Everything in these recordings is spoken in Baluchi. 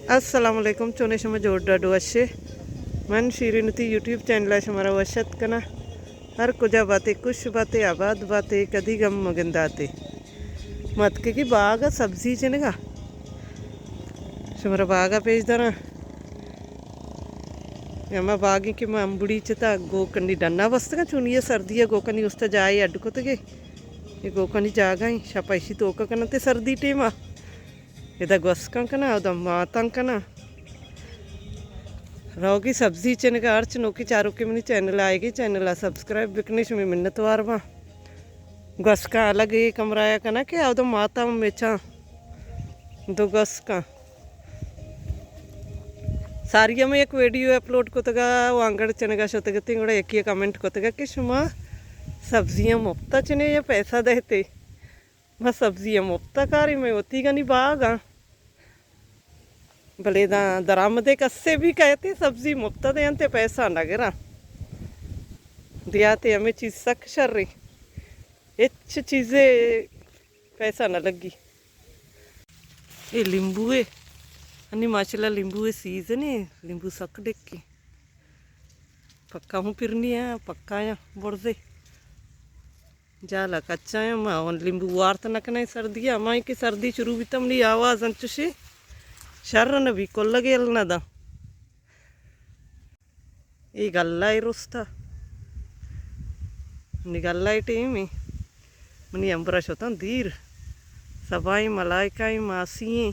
السلام علیکم، چونے شما؟ جوڑ ڈاڈ وشے؟ من شیرین تی یوٹیوب چینل ءَ شمارا وش اتک کناں۔ ہر کجا باتے، خوش باتے، آباد باتے، کدی غم مگنداتے۔ متکگی باغ ءَ سبزی چنگا، شمارا باغ ءَ پیش داراں۔ ہما باغی کہ ما امبڑی چتا گوکنی ڈنا بستگاں، چونی سردی ءَ گوکنی استا جاہے اڈ کتگے۔ اے گوکنی جاگہ ایں، شپ ایشی توکا کننتے سردی ٹیما۔ ادا گوسکاں کناں، اودا ماتاں کناں۔ روگی سبزی چنگا۔ ہرچ نوکی چاروکے منی چینل آئیگی، چینل ءَ سبسکرائب بکنی، شمی منتوار باں۔ گوسکاں الگ اے کمرہ ءَ کناں کہ اودا ماتاں مچاں دو گوسکاں۔ ساری ہمیں یک ویڈیو اپلوڈ کتگا، وانگڑ چنگا شتگتیں، گڑا یکی کمنٹ کتگا کہ شما سبزیاں مفتا چنے یا پیسہ دہتے؟ ما سبزی ءَ مفت ءَ کاریں، مئے وتیگانی باغ آں، بلے داں درآمدے کسے بھی کئیت، سبزی مفت ءَ دینت، پیسہ نہ گراں۔ دیاتے ہمے چیز سک شریں، ہچ چیزے پیسہ نہ لگی۔ اے لیمبو اے، انی ماشاءاللہ لیمبو اے سیزن اے، لیمبو سک ڈکے۔ پکا ہوں پرنی ایں، پکا ایں برزے۔ جالا کچا ایں، ما اون لیمبو وارت نہ کنیں سردی ءَ۔ ہمائی کہ سردی شروع بیتا منی آواز انچوشی شر نہ بی، کل گیل نہ داں۔ اے گلہ اے رستا۔ منی گلہ اے ٹیم اے۔ منی ہمبرا شتاں دیر۔ سبا ایں، ملائکہ ایں، ماسی ایں۔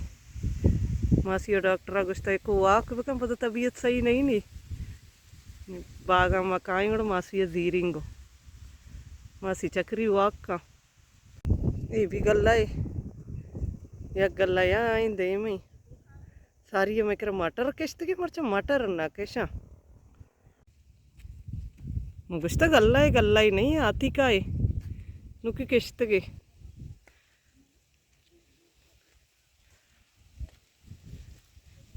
ماسی ءَ ڈاکٹر ءَ گوشتا، ایکو واک بکن، پدا طبیعت صحیح نہیں نی۔ باغاں ما کائیں گڑا ماسی ءَ زیریں گوں۔ ماسی چکری واک کن۔ اے بھی گلہ اے۔ یک گلہ یا آئیں دیمیں۔ ساری ہمیں کرا مٹر کشتگی، مرچا مٹر نہ کشاں۔ من گوشتا گلہ اے، گلہ اے نہیں، آتی کا اے۔ نوکی کشتگی۔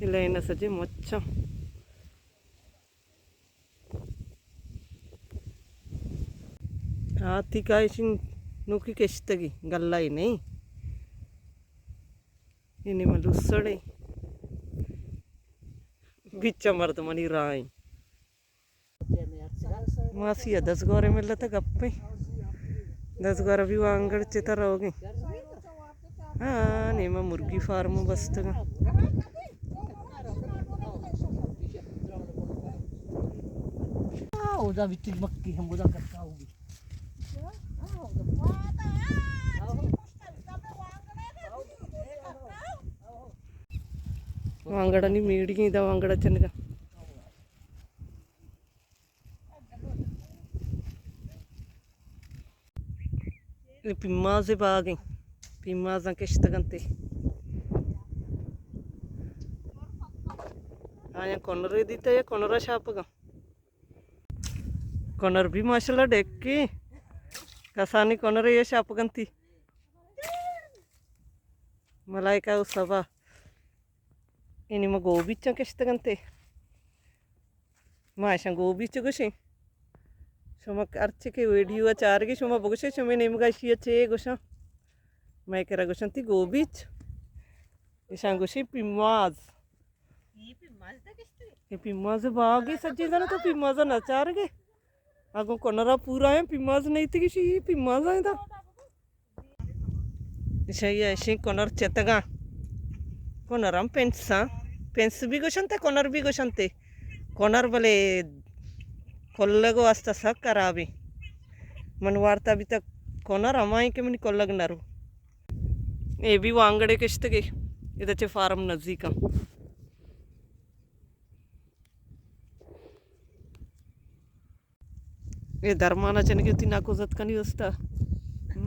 اے لائن ءَ سجے مچاں۔ آتی کا ایشی نوکی کشتگی، گلہ اے نہیں۔ اے نیمہ لوسڑے۔ بچا مردمانی راہیں۔ ماسی ءَ دزگورے ملتا گپیں۔ دزگور بھی وانگڑ چتا روگیں۔ ہاں، نیمہ مرگی فارم بستگاں۔ اودا بیتی مکی ہم اودا کرتا ہوگی۔ وانگڑانی میڑی ایں، دا وانگڑا چنگا۔ اے پیماز ءِ باگ ایں، پیمازاں کشتگ انت۔ آیاں کنرے دیتا یا کنرا شاپگاں۔ کنر بھی ماشاءاللہ ڈیکے، کسانی کنرے یا شاپگ انتی۔ ملائکہ و صبا۔ اینی ما گوبیچاں کشتگ انت۔ ما اشاں گوبیچ گوشیں۔ شما ہرچی کہ ویڈیو ءَ چارگی شما بگوشے، شمے نیمگا اشی ءَ چے گوشاں۔ مئے کرا گوشنتی گوبیچ۔ اشاں گوشی پیماز۔ اے پیماز باگی سجی زنو تو پیماز نہ چارگے۔ اگو کنرا پورا ہیں پیماز نہیں تھی گشی، اے پیماز ہیں دا۔ ایشی ءَ ایشی کنر چتگاں۔ کنر ہم پنساں۔ پنس بھی گوشنتے، کنر بھی گوشنتے۔ کنر بلے کلگ واسطہ سک خرابیں۔ من وارتا بھی تک کنر ہمائیں کہ منی کلگ نہ رو۔ اے بھی وانگڑے کشتگے۔ ادا چہ فارم نزیکاں۔ اے درمان چنگی ہوتی ناکو زت کنی استا۔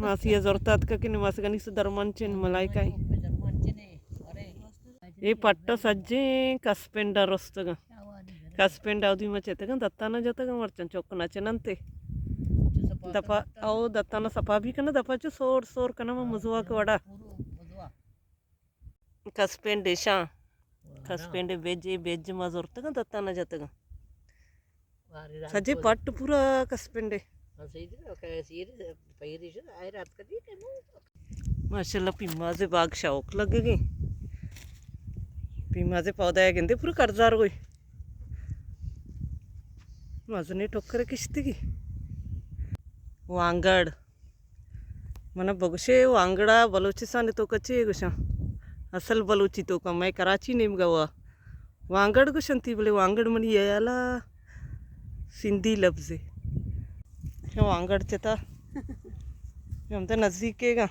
ماسی ءَ زرتات کہ نماسگانی سے درمان چن ملائکہ ایں۔ اے پٹا سجیں کسپنڈا رستگاں۔ کسپنڈا اودی ما چتگاں، دتانا جتگاں، مرچاں چک نہ چننتے۔ دپا او دتانا صفا بھی کنا، دپا چو سور سور کنا ما مزواک وڑا۔ کسپینڈ ایشاں۔ کسپینڈ بیج، اے بیج ما زرتگاں، دتانا جتگاں۔ سجے پٹ پورا کسپینڈے۔ ماشاءاللہ پیماز باغ شوق لگگے۔ پیمازے پودا ءَ گندے پورا کرزار گوئی۔ مزنیں ٹکر کشتگی۔ وانگڑ۔ من بگوشے وانگڑا بلوچستان توکا چے گوشاں؟ اصل بلوچی توکا مئے کراچی نیمگا وا وانگڑ گوشنتی، بلے وانگڑ منی ہیالا سندھی لفظے۔ وانگڑ چتا ہمدا نزدیک گا۔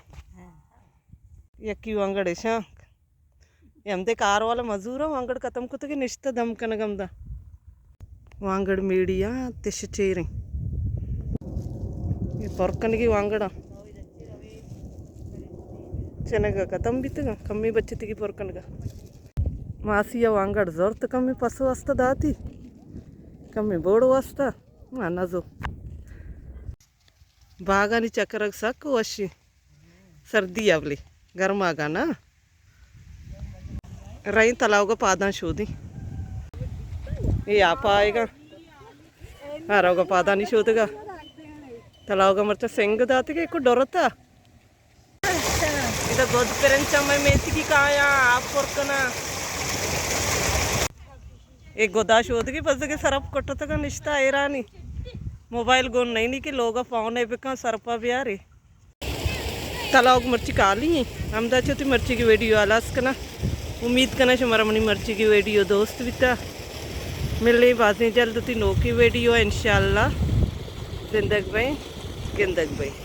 یکی وانگڑ اشاں۔ اے ہمدے کار والا مزور ءَ وانگڑ ختم کتگ، نشتہ دم کنگ ہمدا۔ وانگڑ میڑی ءَ تش چیریں۔ اے پر کنگی وانگڑ ءَ۔ چنگ ءَ ختم بیتگ، کمی بچتگی پر کنگ ءَ۔ ماسی ءَ وانگڑ زرت، کمی پس واسطہ داتی، کمی بوڑ واسطہ۔ ہاں، نزو۔ باغانی چکرگ سک وشی۔ سردی ءَ بلے گرماگا نا۔ رئیں تلاوگا پاداں شودی۔ اے آپ آئیگا۔ ہاں، روگا پادانی شودگا۔ تلاوگا مرچا سنگ داتگے کو ڈرتا۔ ادا گد پرنچا میں میتگی کایا آپ پر کنا۔ اے گدا شودگی بزگے سرپ کٹتگا نشتا ایرانی۔ موبائل گون نہیں نی کہ لوگا فون ہے بکن سرپا بیارے۔ تلاوگ مرچی کالی ہیں۔ ہمدا چو تی مرچی کی ویڈیو آلاس کنا۔ امید کنا شمارا منی مرچی کی ویڈیو دوست بیتا۔ ملیں بازیں جلد تی نوکی ویڈیو انشاءاللہ۔ زندگ بئیں، گندگ بئیں۔